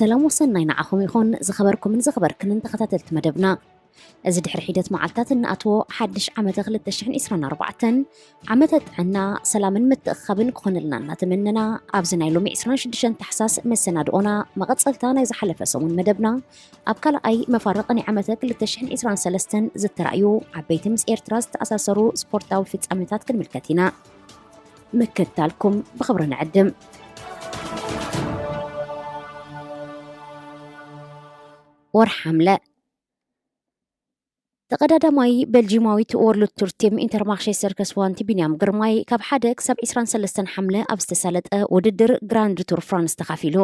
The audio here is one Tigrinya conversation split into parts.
ሰላም ወሰናይ ንዓኹም ይኹን፣ ዝኸበርኩምን ዝኸበርክንን ተኸታተልቲ መደብና። እዚ ድሕሪ ሒደት መዓልታት እንኣትዎ ሓድሽ ዓመተ ክልተ ሽሕን ዕስራን ኣርባዕተን ዓመተ ጥዕና፣ ሰላምን ምትእኽኻብን ክኾነልና እናተመነና፣ ኣብዚ ናይ ሎሚ ዕስራን ሽዱሽተን ታሕሳስ መሰናድኦና፣ መቐጸልታ ናይ ዝሓለፈ ሰሙን መደብና፣ ኣብ ካልኣይ መፋርቕ ናይ ዓመተ ክልተ ሽሕን ዕስራን ሰለስተን ዝተራእዩ ዓበይቲ ምስ ኤርትራ ዝተኣሳሰሩ ስፖርታዊ ፍጻሜታት ክንምልከት ኢና። ምክትታልኩም ብኽብሪ ንዕድም። ወርሒ ሓምለ። ተቐዳዳማይ ቤልጂማዊት ወርልድ ቱር ቲም ኢንተርማርሼ ሰርከስ ዋንቲ ቢንያም ግርማይ ካብ ሓደ ክሳብ ዕስራን ሰለስተን ሓምለ ኣብ ዝተሳለጠ ውድድር ግራንድ ቱር ፍራንስ ተኻፊሉ።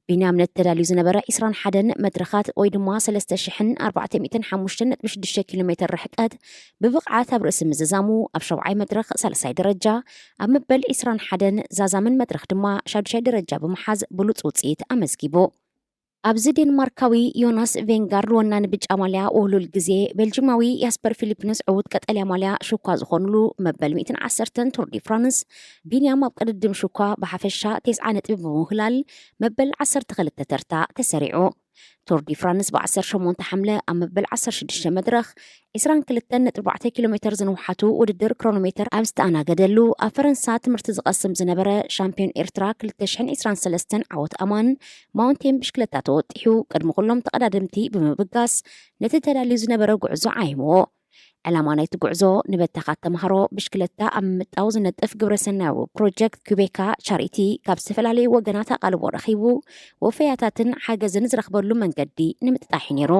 ቢንያም ነቲ ተዳልዩ ዝነበረ ዕስራን ሓደን መድረኻት ወይ ድማ ሰለስተ ሽሕን ኣርባዕተ ሚእትን ሓሙሽተን ነጥቢ ሽዱሽተ ኪሎ ሜተር ርሕቀት ብብቕዓት ኣብ ርእሲ ምዝዛሙ ኣብ ሻብዓይ መድረኽ ሳልሳይ ደረጃ፣ ኣብ መበል ዕስራን ሓደን ዛዛምን መድረኽ ድማ ሻዱሻይ ደረጃ ብምሓዝ ብሉጽ ውጽኢት ኣመዝጊቡ። ኣብዚ ዴንማርካዊ ዮናስ ቬንጋርድ ወናኒ ብጫ ማልያ ውህሉል ግዜ፣ ቤልጂማዊ ያስፐር ፊሊፕንስ ዕዉት ቀጠልያ ማልያ ሽኳ ዝኾኑሉ መበል ሚእትን ዓሰርተን ቱር ዲ ፍራንስ፣ ቢንያም ኣብ ቅድድም ሽኳ ብሓፈሻ ተስዓ ነጥቢ ብምውህላል መበል ዓሰርተ ክልተ ተርታ ተሰሪዑ። ቱር ዲ ፍራንስ ብ ዓሰርተ ሸሞንተ ሓምለ ኣብ መበል ዓሰርተ ሽዱሽተ መድረኽ ዕስራን ክልተን ነጥቢ ኣርባዕተ ኪሎ ሜተር ዝንውሓቱ ውድድር ክሮኖሜተር ኣብ ዝተኣናገደሉ፣ ኣብ ፈረንሳ ትምህርቲ ዝቐስም ዝነበረ ሻምፒዮን ኤርትራ ክልተ ሽሕን ዕስራን ሰለስተን ዓወት ኣማን ማውንቴን ብሽክለታ ተወጢሑ ቅድሚ ኩሎም ተቐዳደምቲ ብምብጋስ ነቲ ተዳልዩ ዝነበረ ጉዕዞ ዓይምዎ። ዕላማ ናይቲ ጉዕዞ ንበታኻት ተምሃሮ ብሽክለታ ኣብ ምምጣው ዝነጥፍ ግብረሰናያዊ ፕሮጀክት ኩቤካ ቻሪቲ ካብ ዝተፈላለዩ ወገናት ኣቓልቦ ረኺቡ ወፈያታትን ሓገዝን ዝረኽበሉ መንገዲ ንምጥጣሕ እዩ ነይሩ።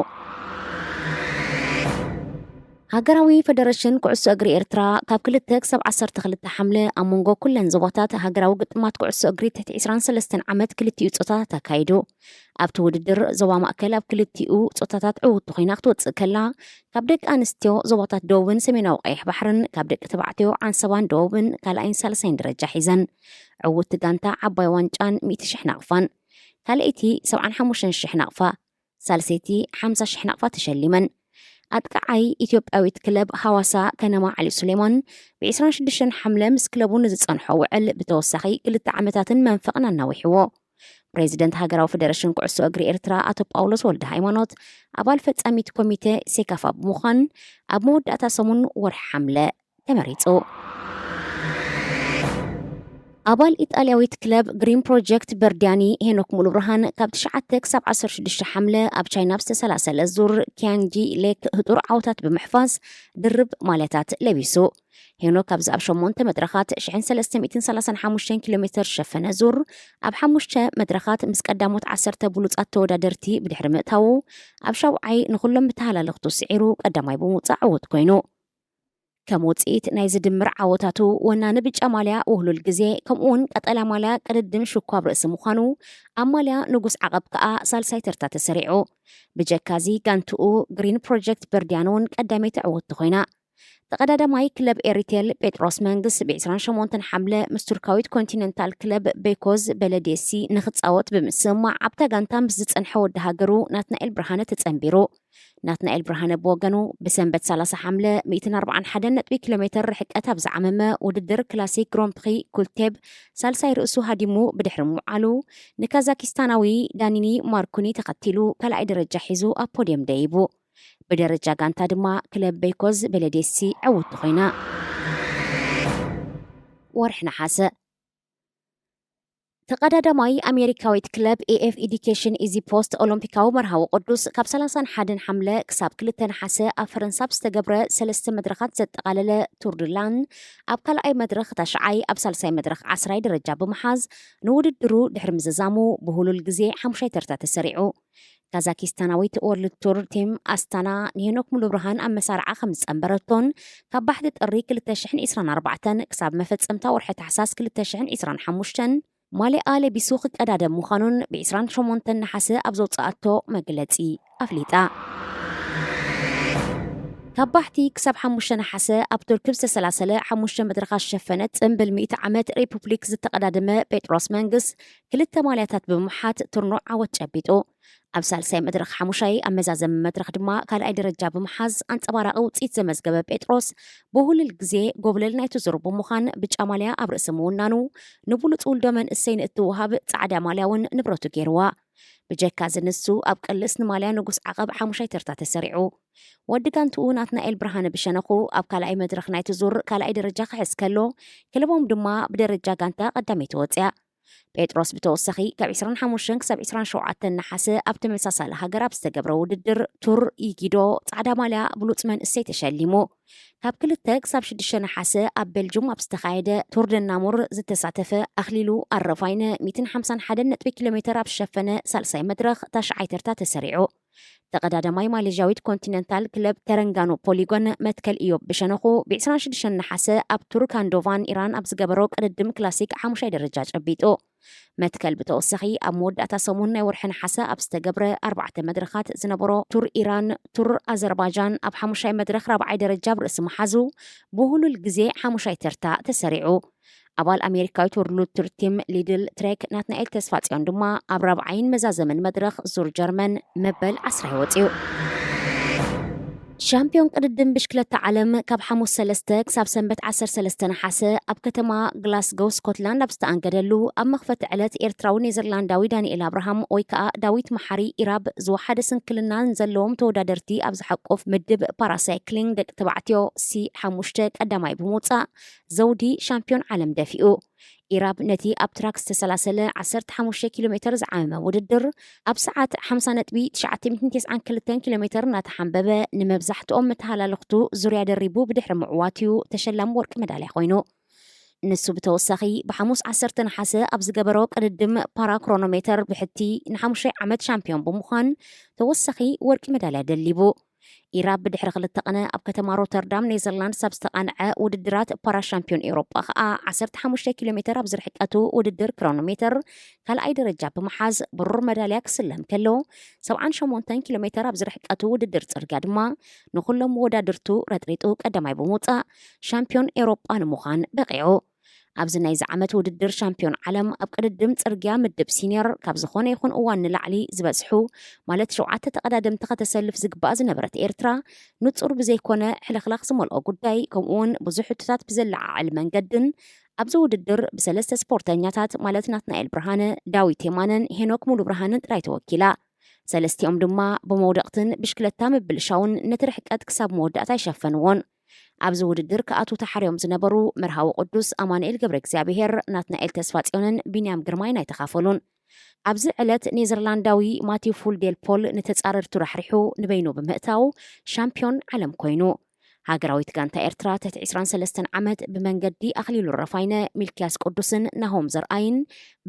ሃገራዊ ፈደረሽን ኩዕሶ እግሪ ኤርትራ ካብ ክልተ ክሳብ ዓሰርተ ክልተ ሓምለ ኣብ መንጎ ኩለን ዞባታት ሃገራዊ ግጥማት ኩዕሶ እግሪ ትሕቲ ዕስራን ሰለስተን ዓመት ክልቲኡ ጾታታት ኣካይዱ። ኣብቲ ውድድር ዞባ ማእከል ኣብ ክልቲኡ ጾታታት ዕውቲ ኮይና ክትወጽእ ከላ፣ ካብ ደቂ ኣንስትዮ ዞባታት ደቡብን ሰሜናዊ ቀይሕ ባሕርን፣ ካብ ደቂ ተባዕትዮ ዓንሰባን ደቡብን ካልኣይን ሳልሳይን ደረጃ ሒዘን። ዕውቲ ጋንታ ዓባይ ዋንጫን ሚእቲ ሽሕ ናቕፋን፣ ካልኣይቲ ሰብዓን ሓሙሽተን ሽሕ ናቕፋ፣ ሳልሰይቲ ሓምሳ ሽሕ ናቕፋ ተሸሊመን። ኣጥቃዓይ ኢትዮጵያዊት ክለብ ሃዋሳ ከነማ ዓሊ ሱሌማን ብ ዕስራን ሽዱሽተን ሓምለ ምስ ክለቡ ንዝጸንሖ ውዕል ብተወሳኺ ክልተ ዓመታትን መንፈቕን ኣናዊሕዎ። ፕሬዚደንት ሃገራዊ ፈደረሽን ኩዕሶ እግሪ ኤርትራ ኣቶ ጳውሎስ ወልደ ሃይማኖት ኣባል ፈጻሚት ኮሚቴ ሴካፋ ብምዃን ኣብ መወዳእታ ሰሙን ወርሒ ሓምለ ተመሪጹ። ኣባል ኢጣልያዊት ክለብ ግሪን ፕሮጀክት በርዲያኒ ሄኖክ ሙሉብርሃን ካብ ትሽዓተ ክሳብ ዓሰርተ ሽዱሽተ ሓምለ ኣብ ቻይና ኣብ ዝተሰላሰለ ዙር ኪያንጂ ሌክ ህጡር ዓወታት ብምሕፋዝ ድርብ ማልያታት ለቢሱ። ሄኖክ ኣብዚ ኣብ ሸሞንተ መድረኻት ሽሕን ሰለስተ ሚእትን ሰላሳን ሓሙሽተን ኪሎ ሜተር ዝሸፈነ ዙር ኣብ ሓሙሽተ መድረኻት ምስ ቀዳሞት ዓሰርተ ብሉጻት ተወዳደርቲ ብድሕሪ ምእታዉ ኣብ ሻውዓይ ንኹሎም ብተሃላለኽቱ ስዒሩ ቀዳማይ ብምውጻእ ዕዉት ኮይኑ። ከም ውጽኢት ናይዚ ድምር ዓወታቱ ወናኒ ብጫ ማልያ ውህሉል ግዜ ከምኡውን ቀጠልያ ማልያ ቅድድም ሽኳብ ርእሲ ምዃኑ ኣብ ማልያ ንጉስ ዓቐብ ከኣ ሳልሳይ ተርታ ተሰሪዑ። ብጀካዚ ጋንትኡ ግሪን ፕሮጀክት በርዲያን እውን ቀዳመይቲ ዕውቲ ኮይና። ተቐዳዳማይ ክለብ ኤሪቴል ጴጥሮስ መንግስ ብ ዕስራን ሸሞንተን ሓምለ ምስ ቱርካዊት ኮንቲነንታል ክለብ ቤኮዝ በለዴሲ ንኽጻወት ብምስምማዕ ኣብታ ጋንታ ምስ ዝጸንሐ ወዲ ሃገሩ ናትናኤል ብርሃነ ተጸንቢሩ። ናትናኤል ብርሃነ ብወገኑ ብሰንበት ሰላሳ ሓምለ ሚእትን ኣርባዓን ሓደን ነጥቢ ኪሎ ሜተር ርሕቀት ኣብ ዝዓመመ ውድድር ክላሲክ ግሮምፕሪ ኩልቴብ ሳልሳይ ርእሱ ሃዲሙ ብድሕሪ ምውዓሉ ንካዛኪስታናዊ ዳኒኒ ማርኩኒ ተኸቲሉ ካልኣይ ደረጃ ሒዙ ኣብ ፖድየም ደይቡ። ብደረጃ ጋንታ ድማ ክለብ ቤኮዝ በለዴሲ ዕውቲ ኮይና። ወርሒ ነሓሰ። ተቐዳዳማይ ኣሜሪካዊት ክለብ ኤኤፍ ኤዲኬሽን ኢዚ ፖስት ኦሎምፒካዊ መርሃዊ ቅዱስ ካብ ሰላሳን ሓደን ሓምለ ክሳብ ክልተ ነሓሰ ኣብ ፈረንሳ ብዝተገብረ ሰለስተ መድረኻት ዘጠቓለለ ቱር ድላን ኣብ ካልኣይ መድረኽ ታሽዓይ ኣብ ሳልሳይ መድረኽ ዓስራይ ደረጃ ብምሓዝ ንውድድሩ ድሕሪ ምዝዛሙ ብህሉል ግዜ ሓሙሻይ ተርታ ተሰሪዑ። ካዛኪስታናዊት ወርልድ ቱር ቲም ኣስታና ንሄኖክ ሙሉብርሃን ኣብ መሳርዓ ከም ዝጸንበረቶን ካብ ባሕቲ ጥሪ ክልተ ሽሕን ዕስራን ኣርባዕተን ክሳብ መፈጸምታ ወርሒ ታሕሳስ ክልተ ሽሕን ዕስራን ሓሙሽተን ማሊኣ ለቢሱ ክቀዳደም ምዃኑን ብ ዕስራን ሸሞንተን ነሓሰ ኣብ ዘውጽኣቶ መግለጺ ኣፍሊጣ። ካብ ባሕቲ ክሳብ ሓሙሽተ ነሓሰ ኣብ ቱርኪ ዝተሰላሰለ ሓሙሽተ መድረኻት ዝሸፈነ ጽምብል ሚእቲ ዓመት ሪፑብሊክ ዝተቐዳደመ ጴጥሮስ መንግስ ክልተ ማልያታት ብምሓት ቱርኖ ዓወት ጨቢጡ። ኣብ ሳልሳይ መድረኽ ሓሙሻይ፣ ኣብ መዛዘሚ መድረኽ ድማ ካልኣይ ደረጃ ብምሓዝ ኣንጸባራቒ ውጽኢት ዘመዝገበ ጴጥሮስ፣ ብሁልል ግዜ ጎብለል ናይቲ ዙር ብምዃን ብጫ ማልያ ኣብ ርእሲ ምውናኑ፣ ንብሉጽ ውልዶ መንእሰይ ንእትወሃብ ጻዕዳ ማልያ እውን ንብረቱ ገይርዋ። ብጀካ ዝንሱ ኣብ ቅልስ ንማልያ ንጉስ ዓቐብ ሓሙሻይ ተርታ ተሰሪዑ። ወዲ ጋንትኡ ናትናኤል ብርሃነ ብሸነኹ ኣብ ካልኣይ መድረኽ ናይቲ ዙር ካልኣይ ደረጃ ክሕዝ ከሎ፣ ክለቦም ድማ ብደረጃ ጋንታ ቀዳመይቲ ወፅያ። ጴጥሮስ ብተወሳኺ ካብ ዕስራን ሓሙሽተን ክሳብ ዕስራን ሸውዓተን ነሓሰ ኣብ ተመሳሳሊ ሃገር ኣብ ዝተገብረ ውድድር ቱር ኢጊዶ ፃዕዳ ማልያ ብሉፅ መንእሰይ ተሸሊሙ። ካብ ክልተ ክሳብ ሽዱሽተ ነሓሰ ኣብ ቤልጁም ኣብ ዝተኻየደ ቱር ደናሙር ዝተሳተፈ ኣኽሊሉ ኣረፋይነ ሚእትን ሓምሳን ሓደን ነጥቢ ኪሎ ሜተር ኣብ ዝሸፈነ ሳልሳይ መድረኽ ታሽዓይ ተርታ ተሰሪዑ። ተቐዳዳማይ ማሌዥያዊት ኮንቲነንታል ክለብ ተረንጋኖ ፖሊጎን መትከል ኢዮብ ብሸነኹ ብ ዕስራን ሽዱሽተን ነሓሰ ኣብ ቱር ካንዶቫን ኢራን ኣብ ዝገበሮ ቅድድም ክላሲክ ሓሙሻይ ደረጃ ጨቢጡ። መትከል ብተወሳኺ ኣብ መወዳእታ ሰሙን ናይ ወርሒ ነሓሰ ኣብ ዝተገብረ ኣርባዕተ መድረኻት ዝነበሮ ቱር ኢራን፣ ቱር ኣዘርባይጃን ኣብ ሓሙሻይ መድረኽ ራብዓይ ደረጃ ኣብ ርእሲ ምሓዙ ብህሉል ግዜ ሓሙሻይ ተርታ ተሰሪዑ። ኣባል ኣሜሪካዊት ወርልድ ቱር ቲም ሊድል ትሬክ ናትናኤል ተስፋጽዮን ድማ ኣብ ራብዓይን መዛዘምን መድረኽ ዙር ጀርመን መበል ዓስራይ ወጺኡ። ሻምፒዮን ቅድድም ብሽክለታ ዓለም ካብ ሓሙስ ሰለስተ ክሳብ ሰንበት ዓሰርተ ሰለስተ ነሓሰ ኣብ ከተማ ግላስጎ ስኮትላንድ ኣብ ዝተኣንገደሉ ኣብ መኽፈቲ ዕለት ኤርትራዊ ኔዘርላንዳዊ ዳንኤል ኣብርሃም ወይ ከዓ ዳዊት መሓሪ ኢራብ ዝወሓደ ስንክልና ንዘለዎም ተወዳደርቲ ኣብ ዝሓቁፍ ምድብ ፓራሳይክሊንግ ደቂ ተባዕትዮ ሲ ሓሙሽተ ቀዳማይ ብምውፃእ ዘውዲ ሻምፒዮን ዓለም ደፊኡ። ኢራብ ነቲ ኣብ ትራክ ዝተሰላሰለ ዓሰርተ ሓሙሽተ ኪሎ ሜተር ዝዓመመ ውድድር ኣብ ሰዓት ሓምሳ ነጥቢ ትሽዓተ ሚእትን ተስዓን ክልተን ኪሎ ሜተር እናተሓንበበ ንመብዛሕትኦም መተሃላለኽቱ ዙርያ ደሪቡ ብድሕሪ ምዕዋት እዩ ተሸላሚ ወርቂ መዳልያ ኮይኑ። ንሱ ብተወሳኺ ብሓሙስ ዓሰርተ ነሓሰ ኣብ ዝገበሮ ቅድድም ፓራ ክሮኖሜተር ብሕቲ ንሓሙሻይ ዓመት ሻምፒዮን ብምዃን ተወሳኺ ወርቂ መዳልያ ደሊቡ። ኢራብ ብድሕሪ ክልተ ቀነ ኣብ ከተማ ሮተርዳም ኔዘርላንድስ ኣብ ዝተቓንዐ ውድድራት ፓራ ሻምፒዮን ኤውሮጳ ከኣ ዓሰርተ ሓሙሽተ ኪሎ ሜተር ኣብ ዝርሕቀቱ ውድድር ክሮኖሜተር ካልኣይ ደረጃ ብምሓዝ ብሩር መዳልያ ክስለም ከሎ፣ ሰብዓን ሸሞንተን ኪሎ ሜተር ኣብ ዝርሕቀቱ ውድድር ጽርግያ ድማ ንኹሎም መወዳድርቱ ረጥሪጡ ቀዳማይ ብምውጻእ ሻምፒዮን ኤውሮጳ ንምዃን በቒዑ። ኣብዚ ናይዚ ዓመት ውድድር ሻምፒዮን ዓለም ኣብ ቅድድም ጽርግያ ምድብ ሲኒየር ካብ ዝኾነ ይኹን እዋን ንላዕሊ ዝበዝሑ፣ ማለት ሸውዓተ ተቐዳደምቲ ከተሰልፍ ዝግባእ ዝነበረት ኤርትራ፣ ንጹር ብዘይኮነ ሕልኽላኽ ዝመልኦ ጉዳይ፣ ከምኡውን ብዙሕ ሕቶታት ብዘለዓዕል መንገድን ኣብዚ ውድድር ብሰለስተ ስፖርተኛታት ማለት ናትናኤል ብርሃነ፣ ዳዊት የማነን ሄኖክ ሙሉ ብርሃንን ጥራይ ተወኪላ። ሰለስቲኦም ድማ ብመውደቕትን ብሽክለታ ምብልሻውን ነቲ ርሕቀት ክሳብ መወዳእታ ኣይሸፈንዎን። ኣብዚ ውድድር ክኣትዉ ተሓርዮም ዝነበሩ መርሃዊ ቅዱስ፣ ኣማኑኤል ገብረ እግዚኣብሔር፣ ናትናኤል ተስፋጽዮንን ቢንያም ግርማይን ኣይተኻፈሉን። ኣብዚ ዕለት ኔዘርላንዳዊ ማቲው ፉል ዴል ፖል ንተጻረርቱ ራሕሪሑ ንበይኑ ብምእታው ሻምፒዮን ዓለም ኮይኑ። ሃገራዊት ጋንታ ኤርትራ ትሕቲ ዕስራን ሰለስተን ዓመት ብመንገዲ ኣኽሊሉ ረፋይነ፣ ሚልክያስ ቅዱስን ናሆም ዘርኣይን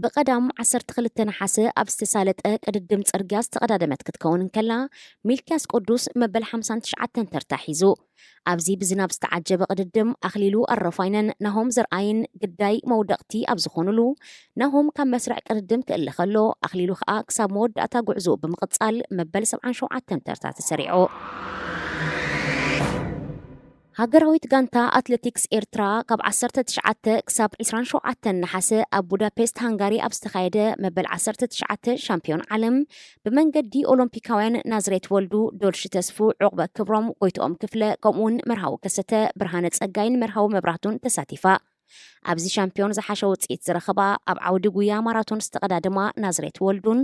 ብቐዳም ዓሰርተ ክልተ ነሓሰ ኣብ ዝተሳለጠ ቅድድም ጽርግያ ዝተቐዳደመት ክትከውን እንከላ፣ ሚልክያስ ቅዱስ መበል ሓምሳን ትሽዓተን ተርታ ሒዙ። ኣብዚ ብዝናብ ዝተዓጀበ ቅድድም ኣኽሊሉ ኣረፋይነን ናሆም ዘርኣይን ግዳይ መውደቕቲ ኣብ ዝኾኑሉ፣ ናሆም ካብ መስርዕ ቅድድም ክእለ ከሎ፣ ኣኽሊሉ ከኣ ክሳብ መወዳእታ ጉዕዞኡ ብምቕጻል መበል ሰብዓን ሸውዓተን ተርታ ተሰሪዑ። ሃገራዊት ጋንታ ኣትሌቲክስ ኤርትራ ካብ ዓሰርተ ትሽዓተ ክሳብ ዕስራን ሸውዓተን ነሓሰ ኣብ ቡዳፔስት ሃንጋሪ ኣብ ዝተኻየደ መበል ዓሰርተ ትሽዓተ ሻምፒዮን ዓለም ብመንገዲ ኦሎምፒካውያን ናዝሬት ወልዱ፣ ዶልሺ ተስፉ፣ ዑቕበ ክብሮም፣ ጎይትኦም ክፍለ፣ ከምኡውን መርሃዊ ከሰተ፣ ብርሃነ ጸጋይን መርሃዊ መብራህቱን ተሳቲፋ። ኣብዚ ሻምፒዮን ዝሓሸ ውጽኢት ዝረኸባ ኣብ ዓውዲ ጉያ ማራቶን ዝተቐዳደማ ናዝሬት ወልዱን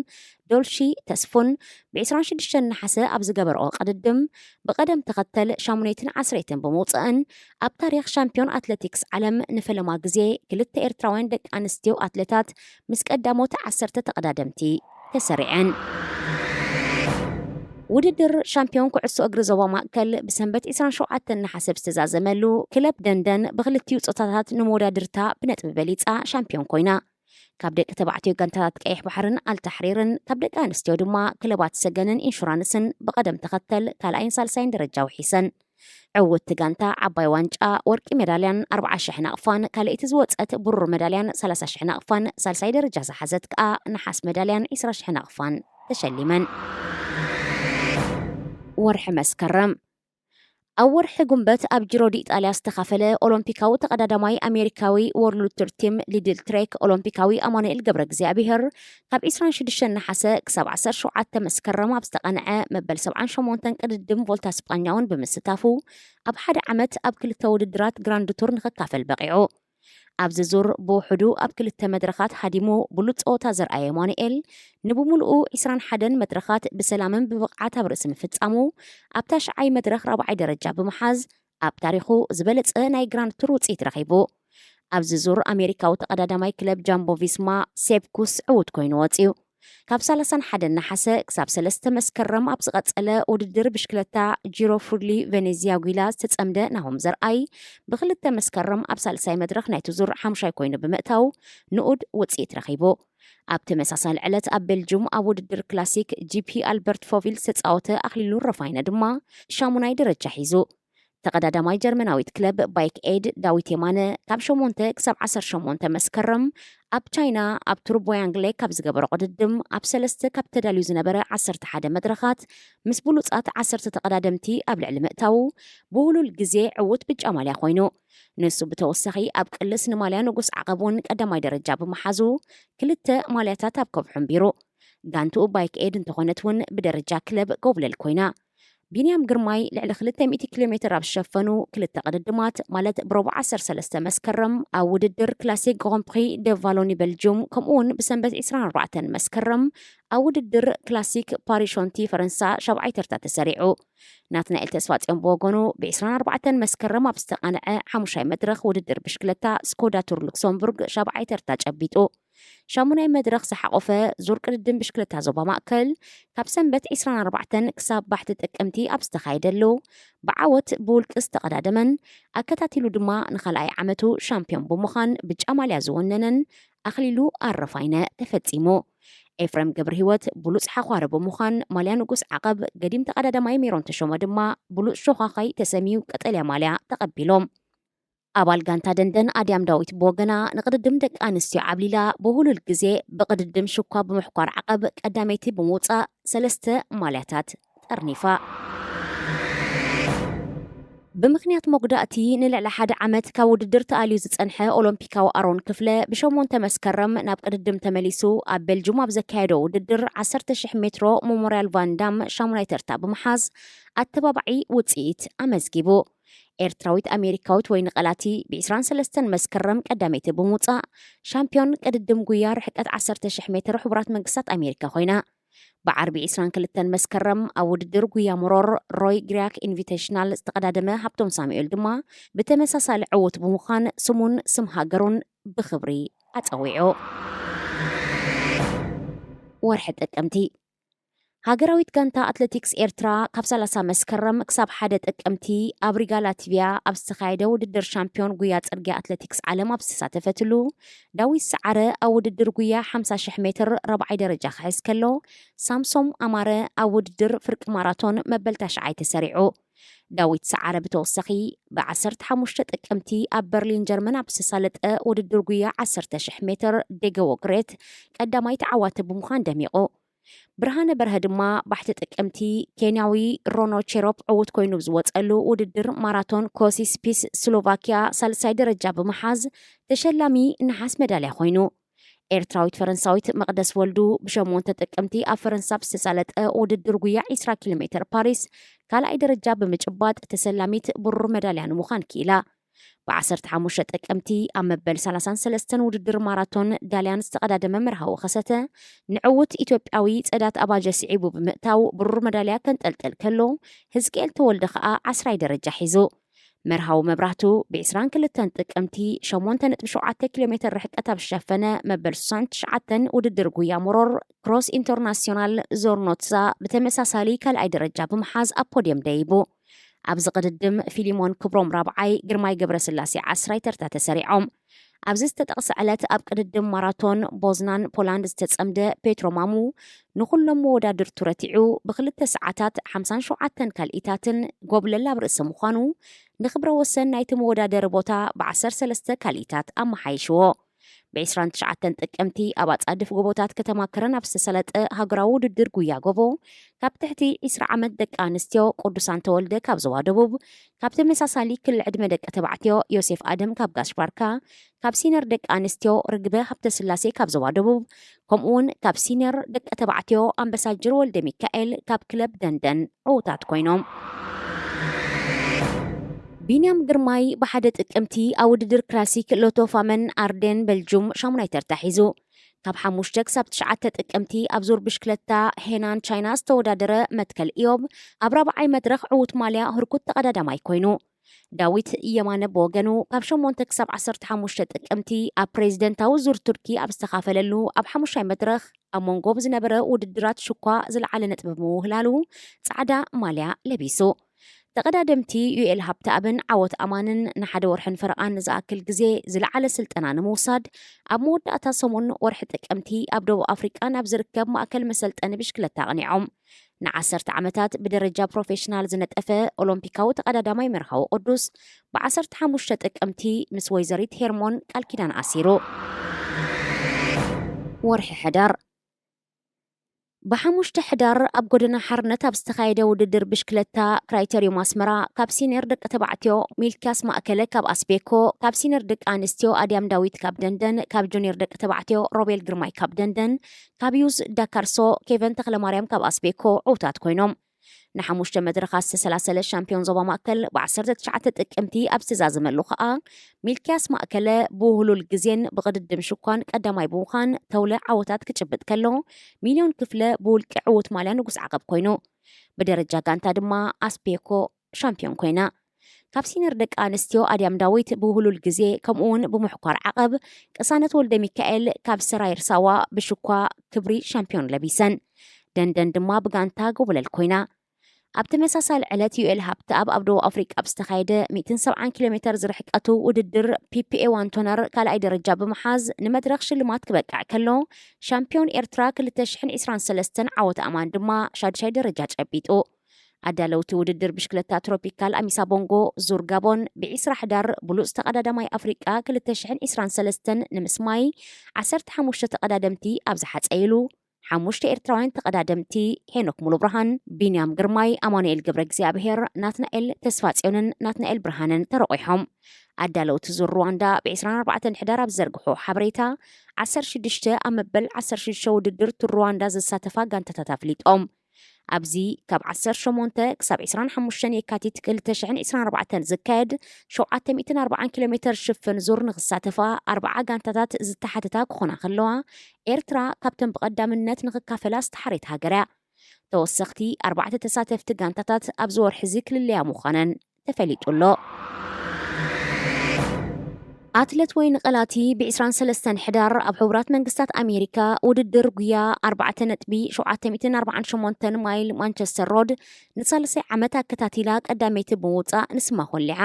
ዶልሺ ተስፉን ብ ዕስራን ሽዱሽተን ነሓሰ ኣብ ዝገበርኦ ቅድድም ብቐደም ተኸተል ሻሙነይትን ዓስረይትን ብምውጽእን ኣብ ታሪኽ ሻምፒዮን ኣትሌቲክስ ዓለም ንፈለማ ግዜ ክልተ ኤርትራውያን ደቂ ኣንስትዮ ኣትሌታት ምስ ቀዳሞት ዓሰርተ ተቐዳደምቲ ተሰሪዐን። ውድድር ሻምፒዮን ኩዕሶ እግሪ ዞባ ማእከል ብሰንበት ዕስራን ሸውዓተን ነሓሰ ብዝተዛዘመሉ፣ ክለብ ደንደን ብክልቲኡ ጾታታት ንመወዳድርታ ብነጥቢ በሊጻ ሻምፒዮን ኮይና። ካብ ደቂ ተባዕትዮ ጋንታታት ቀይሕ ባሕርን ኣልታሕሪርን፣ ካብ ደቂ ኣንስትዮ ድማ ክለባት ሰገንን ኢንሹራንስን ብቐደም ተኸተል ካልኣይን ሳልሳይን ደረጃ ውሒሰን። ዕውትቲ ጋንታ ዓባይ ዋንጫ ወርቂ ሜዳልያን ኣርብዓ ሽሕ ናቕፋን፣ ካልኣይቲ ዝወጸት ብሩር ሜዳልያን ሰላሳ ሽሕ ናቕፋን፣ ሳልሳይ ደረጃ ዝሓዘት ከኣ ነሓስ ሜዳልያን ዕስራ ሽሕ ናቕፋን ተሸሊመን። ወርሒ መስከረም። ኣብ ወርሒ ጉንበት ኣብ ጂሮ ዲ ኢጣልያ ዝተኻፈለ ኦሎምፒካዊ ተቐዳዳማይ ኣሜሪካዊ ወርልድ ቱር ቲም ሊድል ትሬክ ኦሎምፒካዊ ኣማኑኤል ገብረ እግዚኣብሔር ካብ ዕስራን ሽዱሽተን ነሓሰ ክሳብ ዓሰርተ ሸውዓተ መስከረም ኣብ ዝተቐንዐ መበል ሰብዓን ሸሞንተን ቅድድም ቮልታ ስጳኛውን ብምስታፉ ኣብ ሓደ ዓመት ኣብ ክልተ ውድድራት ግራንድ ቱር ንኽካፈል በቒዑ። ኣብዚ ዙር ብውሕዱ ኣብ ክልተ መድረኻት ሃዲሙ ብሉጽ ጸወታ ዘርኣየ ማኑኤል፣ ንብምሉኡ ዕስራን ሓደን መድረኻት ብሰላምን ብብቕዓት ኣብ ርእሲ ምፍጻሙ፣ ኣብ ታሽዓይ መድረኽ ራብዓይ ደረጃ ብምሓዝ፣ ኣብ ታሪኹ ዝበለጸ ናይ ግራንድ ቱር ውጽኢት ረኺቡ። ኣብዚ ዙር ኣሜሪካዊ ተቐዳዳማይ ክለብ ጃምቦ ቪስማ ሴፕ ኩስ ዕዉት ኮይኑ ወጺኡ። ካብ ሰላሳን ሓደን ነሓሰ ክሳብ ሰለስተ መስከረም ኣብ ዝቐጸለ ውድድር ብሽክለታ ጂሮ ፍሩሊ ቬኔዝያ ጒላ ዝተጸምደ ናሆም ዘርኣይ፣ ብክልተ መስከረም ኣብ ሳልሳይ መድረኽ ናይቲ ዙር ሓሙሻይ ኮይኑ ብምእታው ንኡድ ውጽኢት ረኺቡ። ኣብ ተመሳሳሊ ዕለት ኣብ ቤልጁም ኣብ ውድድር ክላሲክ ጂፒ ኣልበርት ፎቪል ዝተጻወተ ኣኽሊሉ ረፋይነ ድማ ሻሙናይ ደረጃ ሒዙ። ተቐዳዳማይ ጀርመናዊት ክለብ ባይክ ኤድ ዳዊት የማነ ካብ ሸሞንተ ክሳብ ዓሰርተ ሸሞንተ መስከረም ኣብ ቻይና ኣብ ቱርቦያንግ ሌክ ካብ ዝገበሮ ቅድድም ኣብ ሰለስተ ካብ ተዳልዩ ዝነበረ ዓሰርተ ሓደ መድረኻት ምስ ብሉጻት ዓሰርተ ተቐዳደምቲ ኣብ ልዕሊ ምእታዉ ብህሉል ግዜ ዕዉት ብጫ ማልያ ኮይኑ። ንሱ ብተወሳኺ ኣብ ቅልስ ንማልያ ንጉስ ዓቐብ እውን ቀዳማይ ደረጃ ብምሓዙ ክልተ ማልያታት ኣብ ከብሑ ኣንቢሩ። ጋንትኡ ባይክ ኤድ እንተኾነት እውን ብደረጃ ክለብ ጎብለል ኮይና። ቢንያም ግርማይ ልዕሊ ክልተ ሚእቲ ኪሎ ሜትር ኣብ ዝሸፈኑ ክልተ ቅድድማት፣ ማለት ብረቡዕ ዓሰርተ ሰለስተ መስከረም ኣብ ውድድር ክላሲክ ግሮንፕሪ ደ ቫሎኒ ቤልጅዩም፣ ከምኡውን ብሰንበት ዕስራን ኣርባዕተን መስከረም ኣብ ውድድር ክላሲክ ፓሪሾንቲ ፈረንሳ ሻብዓይ ተርታ ተሰሪዑ። ናትናኤል ተስፋጽዮን ብወገኑ ብ ዕስራን ኣርባዕተን መስከረም ኣብ ዝተቓንዐ ሓሙሻይ መድረኽ ውድድር ብሽክለታ ስኮዳ ቱር ሉክሰምቡርግ ሻብዓይ ተርታ ጨቢጡ። ሻሙናይ መድረኽ ዝሓቖፈ ዙር ቅድድም ብሽክለታ ዞባ ማእከል ካብ ሰንበት ዕስራን ኣርባዕተን ክሳብ ባሕቲ ጥቅምቲ ኣብ ዝተኻየደሉ ብዓወት ብውልቂ ዝተቐዳደመን ኣከታቲሉ ድማ ንኻልኣይ ዓመቱ ሻምፒዮን ብምዃን ብጫ ማልያ ዝወነነን ኣኽሊሉ ኣረፋይነ ተፈጺሙ። ኤፍሬም ገብረህይወት ብሉጽ ሓዃሪ ብምዃን ማልያ ንጉስ ዓቐብ፣ ገዲም ተቐዳዳማይ ሜሮን ተሾመ ድማ ብሉጽ ሾኻኻይ ተሰምዩ ቀጠልያ ማልያ ተቐቢሎም። ኣባል ጋንታ ደንደን ኣድያም ዳዊት ብወገና ንቕድድም ደቂ ኣንስትዮ ዓብሊላ ብህሉል ግዜ ብቕድድም ሽኳ ብምሕኳር ዓቐብ ቀዳመይቲ ብምውጻእ ሰለስተ ማልያታት ጠርኒፋ። ብምኽንያት መጉዳእቲ ንልዕሊ ሓደ ዓመት ካብ ውድድር ተኣልዩ ዝጸንሐ ኦሎምፒካዊ ኣሮን ክፍለ ብሸሞንተ መስከረም ናብ ቅድድም ተመሊሱ ኣብ ቤልጁም ኣብ ዘካየዶ ውድድር ዓሰርተ ሽሕ ሜትሮ ሞሞርያል ቫን ዳም ሻሙናይ ተርታ ብምሓዝ ኣተባባዒ ውጽኢት ኣመዝጊቡ። ኤርትራዊት ኣሜሪካዊት ወይኒ ቀላቲ ብ ዕስራን ሰለስተን መስከረም ቀዳመይቲ ብምውጻእ ሻምፒዮን ቅድድም ጉያ ርሕቀት ዓሰርተ ሽሕ ሜትር ሕቡራት መንግስታት ኣሜሪካ ኮይና። ብዓርቢ ዕስራን ክልተን መስከረም ኣብ ውድድር ጉያ መሮር ሮይ ግሪያክ ኢንቪቴሽናል ዝተቐዳደመ ሃብቶም ሳሙኤል ድማ ብተመሳሳሊ ዕዉት ብምዃን ስሙን ስም ሃገሩን ብኽብሪ ኣጸዊዑ። ወርሒ ጥቅምቲ። ሃገራዊት ጋንታ ኣትሌቲክስ ኤርትራ ካብ ሰላሳ መስከረም ክሳብ ሓደ ጥቅምቲ ኣብ ሪጋ ላትቪያ ኣብ ዝተኻየደ ውድድር ሻምፒዮን ጉያ ጽርግያ ኣትሌቲክስ ዓለም ኣብ ዝተሳተፈትሉ፣ ዳዊት ሰዓረ ኣብ ውድድር ጉያ ሓምሳ ሽሕ ሜትር ራብዓይ ደረጃ ክሕዝ ከሎ፣ ሳምሶም ኣማረ ኣብ ውድድር ፍርቂ ማራቶን መበል ታሽዓይ ተሰሪዑ። ዳዊት ሰዓረ ብተወሳኺ ብ ዓሰርተ ሓሙሽተ ጥቅምቲ ኣብ በርሊን ጀርመን ኣብ ዝተሳለጠ ውድድር ጉያ ዓሰርተ ሽሕ ሜትር ዴገዎ ግሬት ቀዳማይ ተዓዋቲ ብምዃን ደሚቑ። ብርሃነ በርሀ ድማ ባሕቲ ጥቅምቲ ኬንያዊ ሮኖ ቼሮፕ ዕዉት ኮይኑ ዝወጸሉ ውድድር ማራቶን ኮሲስ ፒስ ስሎቫኪያ ሳልሳይ ደረጃ ብምሓዝ ተሸላሚ ነሓስ መዳልያ ኮይኑ። ኤርትራዊት ፈረንሳዊት መቕደስ ወልዱ ብሸሞንተ ጥቅምቲ ኣብ ፈረንሳ ብዝተሳለጠ ውድድር ጉያ ዕስራ ኪሎ ሜትር ፓሪስ ካልኣይ ደረጃ ብምጭባጥ ተሰላሚት ብሩር መዳልያ ንምዃን ክኢላ። ብ ዓሰርተ ሓሙሽተ ጥቅምቲ ኣብ መበል ሰላሳን ሰለስተን ውድድር ማራቶን ዳልያን ዝተቐዳደመ መርሃዊ ከሰተ ንዕዉት ኢትዮጵያዊ ጸዳት ኣባጀ ስዒቡ ብምእታው ብሩር መዳልያ ከንጠልጥል ከሎ፣ ህዝቅኤል ተወልደ ከኣ ዓስራይ ደረጃ ሒዙ። መርሃዊ መብራህቱ ብ ዕስራን ክልተን ጥቅምቲ ሸሞንተ ነጥቢ ሸውዓተ ኪሎ ሜትር ርሕቀት ኣብ ዝሸፈነ መበል ሱሳን ትሽዓተን ውድድር ጉያ ሞሮር ክሮስ ኢንተርናሲዮናል ዞርኖትሳ ብተመሳሳሊ ካልኣይ ደረጃ ብምሓዝ ኣብ ፖድየም ደይቡ። ኣብዚ ቅድድም ፊሊሞን ክብሮም ራብዓይ፣ ግርማይ ገብረስላሴ ዓስራይ ተርታ ተሰሪዖም። ኣብዚ ዝተጠቕሰ ዕለት ኣብ ቅድድም ማራቶን ቦዝናን ፖላንድ ዝተጸምደ ፔትሮ ማሙ ንኹሎም መወዳድርቱ ረቲዑ ብክልተ ሰዓታት ሓምሳን ሸውዓተን ካልኢታትን ጎብለል ኣብ ርእሲ ምዃኑ ንክብረ ወሰን ናይቲ መወዳደሪ ቦታ ብ ዓሰርተ ሰለስተ ካልኢታት ኣመሓይሽዎ። ብ ዕስራን ትሽዓተን ጥቅምቲ ኣብ ኣጻድፍ ጎቦታት ከተማ ከረን ኣብ ዝተሰለጠ ሃገራዊ ውድድር ጉያ ጎቦ ካብ ትሕቲ ዕስራ ዓመት ደቂ ኣንስትዮ ቅዱሳን ተወልደ ካብ ዞባ ደቡብ፣ ካብ ተመሳሳሊ ክሊ ዕድመ ደቂ ተባዕትዮ ዮሴፍ ኣደም ካብ ጋሽ ባርካ፣ ካብ ሲነር ደቂ ኣንስትዮ ርግበ ሃብተስላሴ ካብ ዞባ ደቡብ፣ ከምኡውን ካብ ሲነር ደቂ ተባዕትዮ ኣምበሳጅር ወልደ ሚካኤል ካብ ክለብ ደንደን ዕዉታት ኮይኖም። ቢንያም ግርማይ ብሓደ ጥቅምቲ ኣብ ውድድር ክላሲክ ሎቶፋመን ኣርዴን በልጁም ሻሙናይ ተርታ ሒዙ። ካብ ሓሙሽተ ክሳብ ትሽዓተ ጥቅምቲ ኣብ ዙር ብሽክለታ ሄናን ቻይና ዝተወዳደረ መትከል ኢዮብ ኣብ ራብዓይ መድረኽ ዕዉት ማልያ ህርኩት ተቐዳዳማይ ኮይኑ። ዳዊት የማነ ብወገኑ ካብ ሸሞንተ ክሳብ ዓሰርተ ሓሙሽተ ጥቅምቲ ኣብ ፕሬዚደንታዊ ዙር ቱርኪ ኣብ ዝተኻፈለሉ ኣብ ሓሙሻይ መድረኽ ኣብ መንጎ ብዝነበረ ውድድራት ሽኳ ዝለዓለ ነጥቢ ብምውህላሉ ጻዕዳ ማልያ ለቢሱ። ተቐዳደምቲ ዩኤል ሃብተኣብን ዓወት ኣማንን ንሓደ ወርሕን ፈረቓን ንዝኣክል ግዜ ዝለዓለ ስልጠና ንምውሳድ ኣብ መወዳእታ ሰሙን ወርሒ ጥቅምቲ ኣብ ደቡብ ኣፍሪቃ ናብ ዝርከብ ማእከል መሰልጠኒ ብሽክለታ ኣቕኒዖም። ንዓሰርተ ዓመታት ብደረጃ ፕሮፌሽናል ዝነጠፈ ኦሎምፒካዊ ተቐዳዳማይ መርሃዊ ቅዱስ ብዓሰርተ ሓሙሽተ ጥቅምቲ ምስ ወይዘሪት ሄርሞን ቃል ኪዳን ኣሲሩ። ወርሒ ሕዳር። ብሓሙሽተ ሕዳር ኣብ ጎደና ሓርነት ኣብ ዝተኻየደ ውድድር ብሽክለታ ክራይተሪዮም ኣስመራ ካብ ሲኒየር ደቂ ተባዕትዮ ሚልኪያስ ማእከለ ካብ ኣስቤኮ፣ ካብ ሲኒየር ደቂ ኣንስትዮ ኣድያም ዳዊት ካብ ደንደን፣ ካብ ጁኒየር ደቂ ተባዕትዮ ሮቤል ግርማይ ካብ ደንደን፣ ካብ ዩዝ ዳካርሶ ኬቨን ተኽለማርያም ካብ ኣስቤኮ ዕውታት ኮይኖም። ንሓሙሽተ መድረኻት ዝተሰላሰለ ሻምፒዮን ዞባ ማእከል ብ ዓሰርተ ትሽዓተ ጥቅምቲ ኣብ ዝተዛዘመሉ ከኣ ሚልኪያስ ማእከለ ብውህሉል ግዜን ብቕድድም ሽኳን ቀዳማይ ብምዃን ተውለ ዓወታት ክጭብጥ ከሎ፣ ሚልዮን ክፍለ ብውልቂ ዕዉት ማልያ ንጉስ ዓቐብ ኮይኑ። ብደረጃ ጋንታ ድማ ኣስቤኮ ሻምፒዮን ኮይና። ካብ ሲነር ደቂ ኣንስትዮ ኣድያም ዳዊት ብውህሉል ግዜ ከምኡ እውን ብምሕኳር ዓቐብ ቅሳነት ወልደ ሚካኤል ካብ ሰራይር ሳዋ ብሽኳ ክብሪ ሻምፒዮን ለቢሰን። ደንደን ድማ ብጋንታ ጎብለል ኮይና። ኣብ ተመሳሳሊ ዕለት ዩኤል ሃብተኣብ ኣብ ደቡብ ኣፍሪቃ ኣብ ዝተኻየደ ሚእትን ሰብዓን ኪሎ ሜተር ዝርሕቀቱ ውድድር ፒፒኤ ዋን ቶነር ካልኣይ ደረጃ ብምሓዝ ንመድረኽ ሽልማት ክበቅዕ ከሎ፣ ሻምፒዮን ኤርትራ ክልተ ሽሕን ዕስራን ሰለስተን ዓወት ኣማን ድማ ሻድሻይ ደረጃ ጨቢጡ። ኣዳለውቲ ውድድር ብሽክለታ ትሮፒካል ኣሚሳ ቦንጎ ዙር ጋቦን ብዒስራ ሕዳር ብሉጽ ተቐዳዳማይ ኣፍሪቃ ክልተ ሽሕን ዕስራን ሰለስተን ንምስማይ ዓሰርተ ሓሙሽተ ተቐዳደምቲ ኣብ ዝሓጸይሉ፣ ሓሙሽተ ኤርትራውያን ተቐዳደምቲ ሄኖክ ሙሉብርሃን፣ ቢንያም ግርማይ፣ ኣማኑኤል ገብረ እግዚኣብሄር፣ ናትናኤል ተስፋጽዮንን ናትናኤል ብርሃነን ተረቑሖም። ኣዳለውቲ ዙር ሩዋንዳ ብ ዕስራን ኣርባዕተን ሕዳር ኣብ ዝዘርግሖ ሓበሬታ፣ ዓሰርተ ሽዱሽተ ኣብ መበል ዓሰርተ ሽዱሽተ ውድድር ቱር ሩዋንዳ ዝሳተፋ ጋንታታት ኣፍሊጦም። ኣብዚ ካብ ዓሰርተ ሸሞንተ ክሳብ ዕስራን ሓሙሽተን የካቲት ክልተ ሽሕን ዕስራን ኣርባዕተን ዝካየድ ሸውዓተ ሚእትን ኣርባዓን ኪሎ ሜተር ሽፍን ዙር ንኽሳተፋ ኣርብዓ ጋንታታት ዝተሓተታ ክኾና ከለዋ፣ ኤርትራ ካብተን ብቐዳምነት ንኽካፈላ ዝተሓሬት ሃገር እያ። ተወሰኽቲ ኣርባዕተ ተሳተፍቲ ጋንታታት ኣብዚ ወርሒ እዚ ክልለያ ምዃነን ተፈሊጡ ኣሎ። ኣትለት ወይኒ ቀላቲ ብ ዕስራን ሰለስተን ሕዳር ኣብ ሕቡራት መንግስታት ኣሜሪካ ውድድር ጉያ ኣርባዕተ ነጥቢ ሸውዓተ ሚእትን ኣርባዓን ሸሞንተን ማይል ማንቸስተር ሮድ ንሳልሳይ ዓመት ኣከታቲላ ቀዳመይቲ ብምውጻእ ንስማ ኮሊዓ።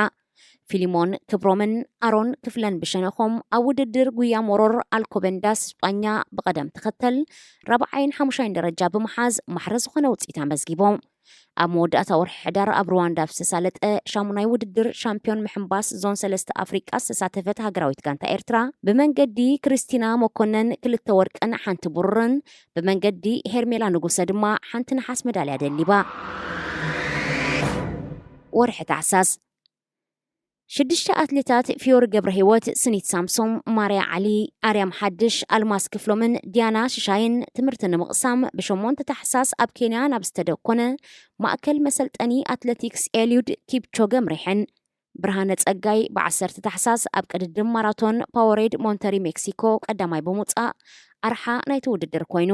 ፊሊሞን ክብሮምን ኣሮን ክፍለን ብሸነኾም ኣብ ውድድር ጉያ ሞሮር ኣልኮበንዳስ ስጳኛ ብቐደም ተኸተል ራብዓይን ሓሙሻይን ደረጃ ብምሓዝ ማሕረ ዝኾነ ውጽኢት ኣመዝጊቦም። ኣብ መወዳእታ ወርሒ ሕዳር ኣብ ሩዋንዳ ኣብ ዝተሳለጠ ሻሙናይ ውድድር ሻምፒዮን ምሕንባስ ዞን ሰለስተ ኣፍሪቃ ዝተሳተፈት ሃገራዊት ጋንታ ኤርትራ ብመንገዲ ክርስቲና መኮነን ክልተ ወርቅን ሓንቲ ብሩርን ብመንገዲ ሄርሜላ ንጉሰ ድማ ሓንቲ ነሓስ መዳልያ ደሊባ። ወርሒ ታሕሳስ። ሽዱሽተ ኣትሌታት ፊዮሪ ገብረ ህይወት፣ ስኒት ሳምሶም፣ ማርያ ዓሊ፣ ኣርያም ሓድሽ፣ ኣልማዝ ክፍሎምን ዲያና ሽሻይን ትምህርቲ ንምቕሳም ብሸሞንተ ታሕሳስ ኣብ ኬንያ ናብ ዝተደኮነ ማእከል መሰልጠኒ ኣትለቲክስ ኤልዩድ ኪፕቾገ ኣምሪሐን። ብርሃነ ጸጋይ ብ ዓሰርተ ታሕሳስ ኣብ ቅድድም ማራቶን ፓወሬድ ሞንተሪ ሜክሲኮ ቀዳማይ ብምውጻእ ኣርሓ ናይቲ ውድድር ኮይኑ።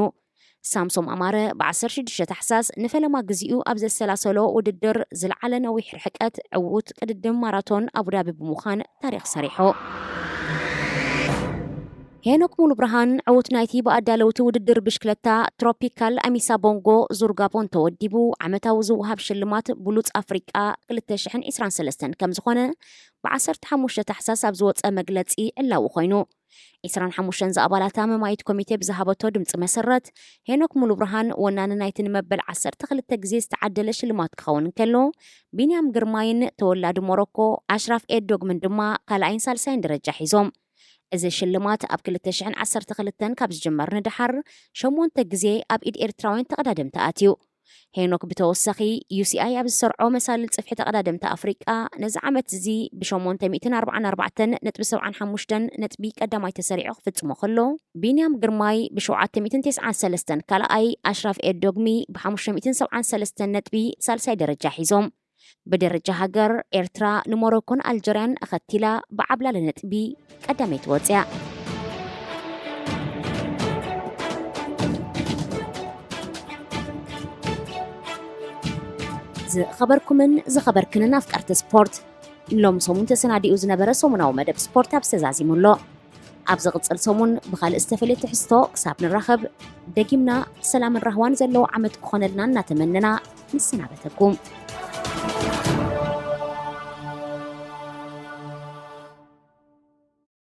ሳምሶም ኣማረ ብ ዓሰርተ ሽዱሽተ ታሕሳስ ንፈለማ ግዚኡ ኣብ ዘሰላሰሎ ውድድር ዝለዓለ ነዊሕ ርሕቀት ዕዉት ቅድድም ማራቶን ኣቡዳቢ ብምዃን ታሪኽ ሰሪሑ። ሄኖክ ሙሉብርሃን ዕዉት ናይቲ ብኣዳለውቲ ውድድር ብሽክለታ ትሮፒካል ኣሚሳ ቦንጎ ዙር ጋቦን ተወዲቡ ዓመታዊ ዝወሃብ ሽልማት ብሉጽ ኣፍሪቃ ክልተ ሽሕን ዕስራን ሰለስተን ከም ዝኾነ ብ ዓሰርተ ሓሙሽተ ታሕሳስ ኣብ ዝወጸ መግለጺ ዕላዊ ኮይኑ። ዕስራን ሓሙሽተን ዝኣባላታ መማይት ኮሚቴ ብዝሃበቶ ድምጺ መሰረት፣ ሄኖክ ሙሉብርሃን ወናኒ ናይቲ ንመበል ዓሰርተ ክልተ ግዜ ዝተዓደለ ሽልማት ክኸውን እንከሎ፣ ቢንያም ግርማይን ተወላዲ ሞሮኮ ኣሽራፍ ኤዶግምን ድማ ካልኣይን ሳልሳይን ደረጃ ሒዞም። እዚ ሽልማት ኣብ ክልተ ሽሕን ዓሰርተ ክልተን ካብ ዝጅመር ንደሓር ሸሞንተ ግዜ ኣብ ኢድ ኤርትራውያን ተቐዳደምቲ ኣትዩ። ሄኖክ ብተወሳኺ ዩሲኣይ ኣብ ዝሰርዖ መሳልል ጽፍሒ ተቐዳደምቲ ኣፍሪቃ ነዚ ዓመት እዚ ብ ሸሞንተ ሚእትን ኣርባዓን ኣርባዕተን ነጥቢ ሰብዓን ሓሙሽተን ነጥቢ ቀዳማይ ተሰሪዑ ክፍጽሞ ከሎ፣ ቢንያም ግርማይ ብ ሸውዓተ ሚእትን ተስዓን ሰለስተን ካልኣይ፣ ኣሽራፍ ኤዶግሚ ብ ሓሙሽተ ሚእትን ሰብዓን ሰለስተን ነጥቢ ሳልሳይ ደረጃ ሒዞም። ብደረጃ ሃገር ኤርትራ ንሞሮኮን ኣልጀርያን ኣኸቲላ ብዓብላሊ ነጥቢ ቀዳመይቲ ወፅያ። ዝኸበርኩምን ዝኸበርክንን ኣፍቀርቲ ስፖርት፣ ሎም ሰሙን ተሰናዲኡ ዝነበረ ሰሙናዊ መደብ ስፖርት ኣብዚ ተዛዚሙ ኣሎ። ኣብ ዝቕጽል ሰሙን ብኻልእ ዝተፈልየ ትሕዝቶ ክሳብ ንራኸብ፣ ደጊምና ሰላምን ራህዋን ዘለዎ ዓመት ክኾነልና እናተመነና ንሰናበተኩም።